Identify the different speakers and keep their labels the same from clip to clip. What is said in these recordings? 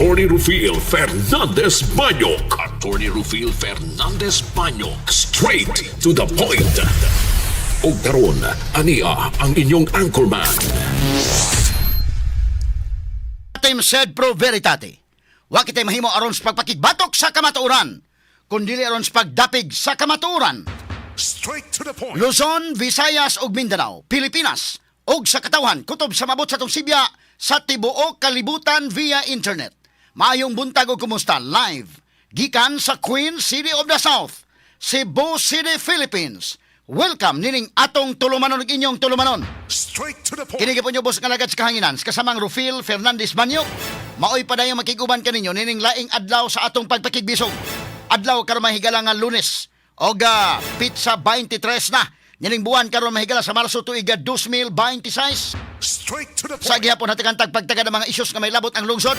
Speaker 1: Attorney Rufil Fernandez Banyok. Attorney Rufil Fernandez Banyok. Straight to the point. Ug karon, ania ang inyong anchorman.
Speaker 2: Team sed pro veritate. Wa kitay mahimo aron sa pagpakigbatok sa kamatuoran, kundi aron sa pagdapig sa kamatuoran.
Speaker 1: Straight to the point.
Speaker 2: Luzon, Visayas ug Mindanao, Pilipinas ug sa katawhan kutob sa mabot sa atong sibya sa tibuok kalibutan via internet. Maayong buntag ug kumusta live gikan sa Queen City of the South, Cebu City, Philippines. Welcome nining atong tulumanon ug inyong tulumanon.
Speaker 1: Straight to the point.
Speaker 2: Kini gyapon inyong boss nga alagad sa kahanginan, sa kasamang Rufil Fernandez Banyok. Maoy padayong makig-uban kaninyo nining laing adlaw sa atong pagpakigbisog. Adlaw karon, mahigala, nga Lunes. Og petsa 23 na nining buwan karon, mahigala, sa Marso, tuig 2026.
Speaker 1: Straight to the
Speaker 2: Sa gihapon hatagan tagpagtaga ng mga isyus nga may labot ang lungsod.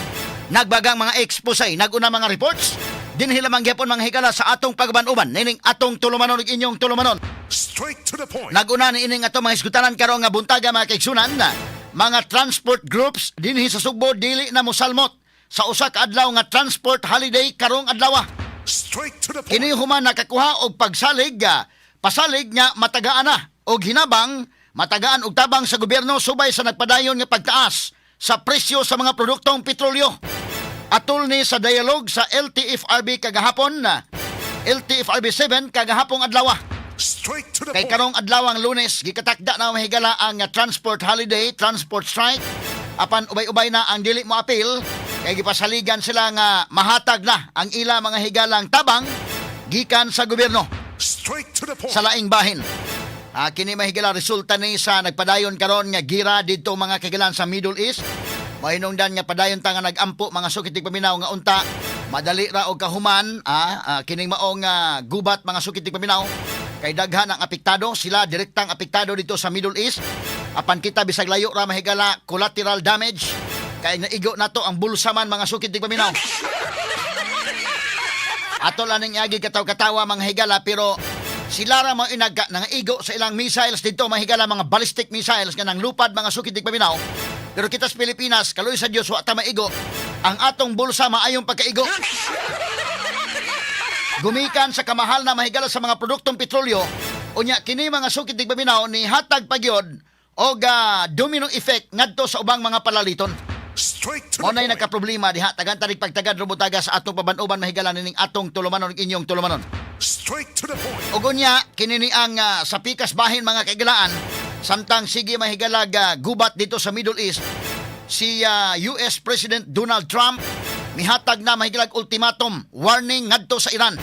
Speaker 2: Nagbagang mga expose, naguna mga reports. Dinhi lamang gihapon, mga higala, sa atong pagban-uban nining atong tulumanon ug inyong tulumanon.
Speaker 1: Straight to the point.
Speaker 2: Naguna ni ining ato mga hisgutanan karon nga buntaga, mga kaigsunan na mga transport groups dinhi sa Sugbo dili na mosalmot sa usa ka adlaw nga transport holiday karong adlaw.
Speaker 1: Straight to the point.
Speaker 2: Kini human nakakuha og pagsalig pasalig nga matagaan na og hinabang, matagaan og tabang sa gobyerno subay sa nagpadayon nga pagtaas sa presyo sa mga produktong petrolyo. Atol ni sa dialog sa LTFRB kagahapon na LTFRB 7 kagahapong adlaw.
Speaker 1: Straight to the
Speaker 2: Kay
Speaker 1: point.
Speaker 2: karong adlaw ang Lunes, gikatakda na, mahigala, ang transport holiday, transport strike. Apan ubay-ubay na ang dili mo apil kay gipasaligan sila nga mahatag na ang ila mga higalang tabang gikan sa gobyerno.
Speaker 1: Straight to the point.
Speaker 2: Sa laing bahin, kini, mahigala, resulta ni sa nagpadayon karon nga gira didto, mga kagilan, sa Middle East. Mahinungdan nga padayon ta nga nagampo, mga sukit paminaw, nga unta madali ra og kahuman kining maong gubat, mga sukit paminaw, kay daghan ang apektado, sila direktang apektado dito sa Middle East. Apan kita, bisag layo ra, mahigala, collateral damage kay naigo nato ang bulsa man, mga sukit paminaw. Ato lang ning agi kataw-katawa, mga higala, pero sila ra mo inaga nangaigo sa ilang missiles dito, mga higala, mga ballistic missiles nga nang lupad, mga sukit paminaw. Pero kita sa Pilipinas, kaluoy sa Dios, wa ta maigo. Ang atong bulsa maayong pagkaigo. Gumikan sa kamahal na, mahigala, sa mga produktong petrolyo, unya kini, mga sukit paminaw, ni hatag pagyod og domino effect ngadto sa ubang mga palaliton.
Speaker 1: Straight to
Speaker 2: Mao
Speaker 1: the
Speaker 2: na'y
Speaker 1: point.
Speaker 2: nagkaproblema diha. Tagan tarik pagtagad robutaga sa atong paban-uban, mahigala, nining atong tulumanon, inyong tulumanon.
Speaker 1: Straight to the point.
Speaker 2: Ug unya kini ni ang sa pikas bahin, mga kaigalaan, samtang sige, mahigalag, gubat dito sa Middle East, si US President Donald Trump mihatag na, mahigalag, ultimatum warning ngadto sa Iran.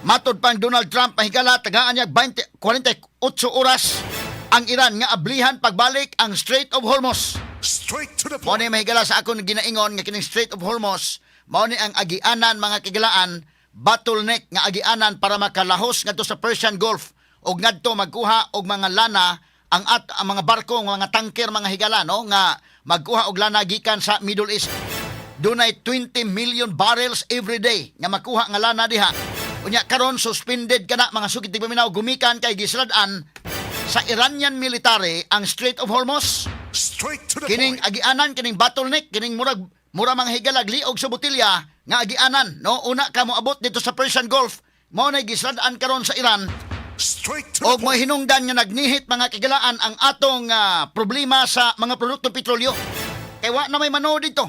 Speaker 2: Matod pang Donald Trump, mahigala, tagaan niya 20, 48 oras ang Iran nga ablihan pagbalik ang Strait of Hormuz.
Speaker 1: Straight to the
Speaker 2: Mao
Speaker 1: point.
Speaker 2: ni, mahigala, sa akong ginaingon nga kining Strait of Hormuz mao ni ang agianan, mga kigalaan, bottleneck nga agianan para makalahos ngadto sa Persian Gulf ug ngadto magkuha og mga lana ang mga barko, mga tanker, mga higala, no, nga magkuha og lana gikan sa Middle East. Dunay 20 million barrels every day nga makuha nga lana diha. Unya karon suspended kana, mga sukit paminaw, gumikan kay gisrad-an sa Iranian military ang Strait of Hormuz.
Speaker 1: Straight to the
Speaker 2: Kining
Speaker 1: point.
Speaker 2: agianan, kining bottleneck, kining murag mura mga higalag liog sa botilya nga agianan, no, una ka moabot dito sa Persian Gulf, mao nay gisrad-an karon sa Iran.
Speaker 1: Straight to the
Speaker 2: Og
Speaker 1: point.
Speaker 2: mo hinungdan nga nagnihit, mga kagilaan, ang atong problema sa mga produktong petrolyo. Kay wa na may mano dito.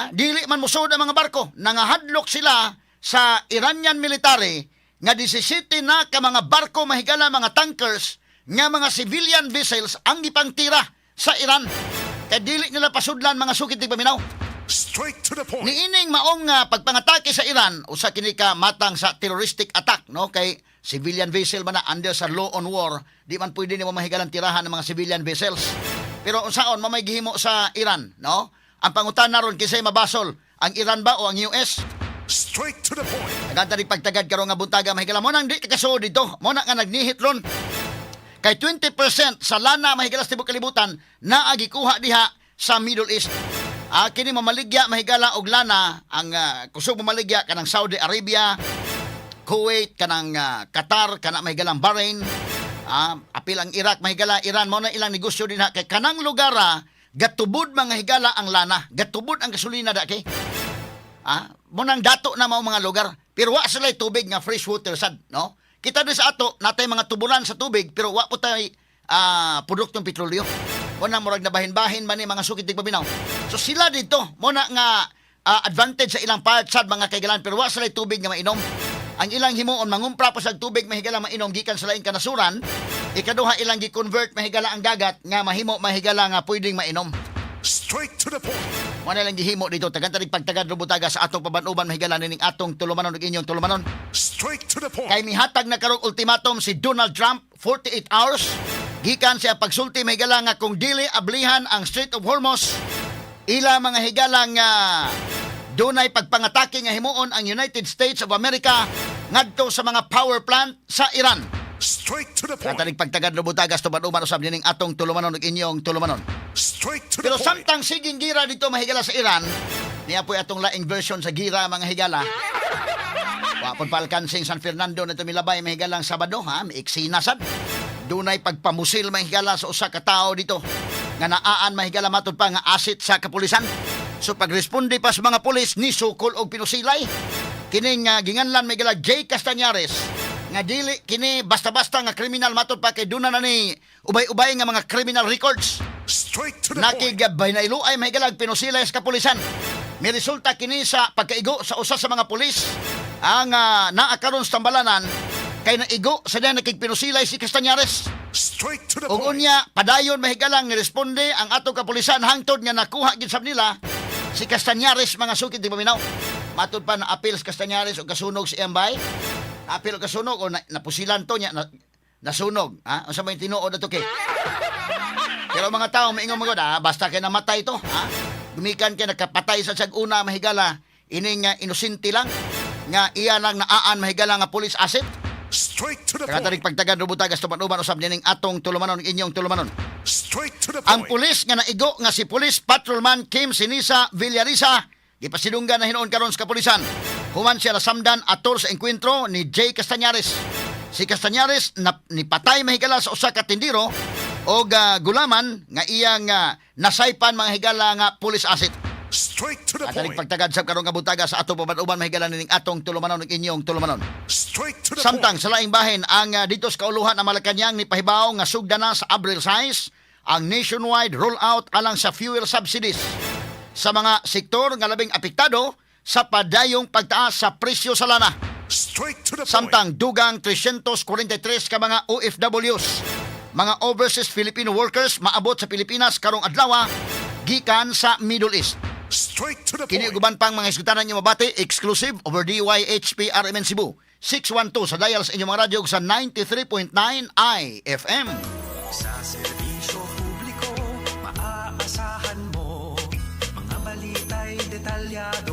Speaker 2: Dili man mosud ang mga barko. Nangahadlok sila sa Iranian military nga 17 na ka mga barko, mahigala, mga tankers nga mga civilian vessels ang gipangtira sa Iran. Kay dili nila pasudlan, mga sukit paminaw.
Speaker 1: Straight to the point.
Speaker 2: Niining maong pagpangatake sa Iran, usa kini ka matang sa terroristic attack, no, kay civilian vessel man na, under sa law on war, di man pwede nimo mahigalang tirahan ng mga civilian vessels. Pero unsaon mamay gihimo sa Iran, no? Ang pangutana ron, kinsay mabasol, ang Iran ba o ang US?
Speaker 1: Straight to the point.
Speaker 2: Naganta pagtagad karon nga buntaga, mahigala, mo nang di kasuod dito, mo na nga nagnihit ron. Kay 20% sa lana, mahigala, sa tibuok kalibutan naa gikuha diha sa Middle East. Kini mamaligya, mahigala, og lana ang kusog mamaligya kanang Saudi Arabia, Kuwait, kanang Qatar, kana, mahigalang Bahrain, apil ang Iraq, mahigala, Iran, mo na ilang negosyo dinha kay kanang lugar gatubod, mga higala, ang lana, gatubod ang gasolina da kay. Ah, mao nang dato na mao mga lugar. Pero wa sila tubig nga fresh water sad, no? Kita din sa ato, natay mga tuburan sa tubig, pero wa po tay produktong petrolyo. Mao na murag nabahin-bahin man ni, mga suki tigpaminaw. So sila dito, mao na nga advantage sa ilang part sad, mga kaigalan, pero wa sila tubig nga mainom. Ang ilang himuon, mangumpra pa sa tubig, mahigala, mainom gikan sa laing kanasuran. Ikaduha, ilang gi-convert, mahigala, ang dagat nga mahimo, mahigala, nga pwedeng mainom.
Speaker 1: Straight to the point.
Speaker 2: Mao na lang gihimo dito. Tagan tanig pagtagad rubutaga sa atong pabanuban, mahigala, nining atong tulumanon ug inyong tulumanon.
Speaker 1: Straight to the point.
Speaker 2: Kay mihatag na karong ultimatum si Donald Trump, 48 hours gikan siya pagsulti, mahigala, nga kung dili ablihan ang Strait of Hormuz, ila, mga higala, nga dunay pagpangatake nga himuon ang United States of America ngadto sa mga power plant sa Iran.
Speaker 1: Straight to the point.
Speaker 2: Katanig pagtagad rubutagas tuban-uban usab nining atong tulumanon ug inyong tulumanon.
Speaker 1: Straight to the
Speaker 2: Pero
Speaker 1: point.
Speaker 2: samtang siging gira dito, mahigala, sa Iran, niya po atong laing version sa gira, mga higala. Wa pud palkansing San Fernando na milabay, mahigalang Sabado, ha, miiksina sad. Dunay pagpamusil, mahigala, sa usa ka tawo dito nga naaan, mahigala, matud pa nga asset sa kapulisan. So pagresponde pa sa mga pulis, ni sukol og pinusilay. Kining ginganlan, mahigala, Jay Castañares, nga dili kini basta-basta nga kriminal, matud pa kay duna na ni ubay-ubay nga mga criminal records.
Speaker 1: Straight to the point.
Speaker 2: Nakigabay na iluay, mahigalag, pinusilay sa kapulisan. May resulta kini sa pagkaigo sa usa sa mga pulis ang naa karon sa tambalanan kay naigo sa diyan nakigpinusilay si Castañares.
Speaker 1: Straight to the
Speaker 2: Ug
Speaker 1: point.
Speaker 2: unya padayon, mahigalang, niresponde ang atong kapulisan hangtod nga nakuha gid sab nila si Castañares, mga sukid tigpaminaw. Matud pa na apil si Castañares og kasunog si Embay. Apil og kasunog o napusilan to niya na, nasunog. Ha? Unsa may tinuod ato kay? Pero mga tao maingon mga, basta kay namatay to, ha? Gumikan kay nakapatay sa siyag una, mahigala, ini nga inosente lang nga iya lang naaan, mahigala, nga police asset.
Speaker 1: Straight to the
Speaker 2: Kaya
Speaker 1: point.
Speaker 2: tarik pagtagan rubutagas tuban-uban usab nining atong tulumanon, inyong tulumanon.
Speaker 1: Straight to the
Speaker 2: Ang
Speaker 1: point.
Speaker 2: pulis nga naigo nga si Police Patrolman Kim Sinisa Villarisa gipasidunggan na hinuon karon sa kapulisan. Human siya nasamdan ator sa enkwentro ni Jay Castañares. Si Castañares na, nipatay, mahigala, sa usa ka tindiro og gulaman nga iyang nasaypan, mga higala, nga police asset.
Speaker 1: Straight to the
Speaker 2: At
Speaker 1: point.
Speaker 2: pagtagad sa karong nga butaga sa atong paban-uban, mahigala, nining atong tulumanon ug inyong tulumanon.
Speaker 1: Straight to the
Speaker 2: Samtang
Speaker 1: point.
Speaker 2: sa laing bahin, ang dito sa kauluhan ang Malacañang ni pahibaw nga sugda na sa Abril 6 ang nationwide rollout alang sa fuel subsidies sa mga sektor nga labing apektado sa padayong pagtaas sa presyo sa lana.
Speaker 1: Straight to the point.
Speaker 2: Samtang dugang 343 ka mga OFWs, mga overseas Filipino workers, maabot sa Pilipinas karong adlaw gikan sa Middle East.
Speaker 1: Straight to the
Speaker 2: Kini
Speaker 1: point.
Speaker 2: ug uban pang mga hisgutanan niyo mabati exclusive over DYHP RMN Cebu 612 sa dial sa inyong mga radyo ug sa 93.9 IFM.
Speaker 3: Sa serbisyo publiko, maaasahan mo. Mga balita'y detalyado.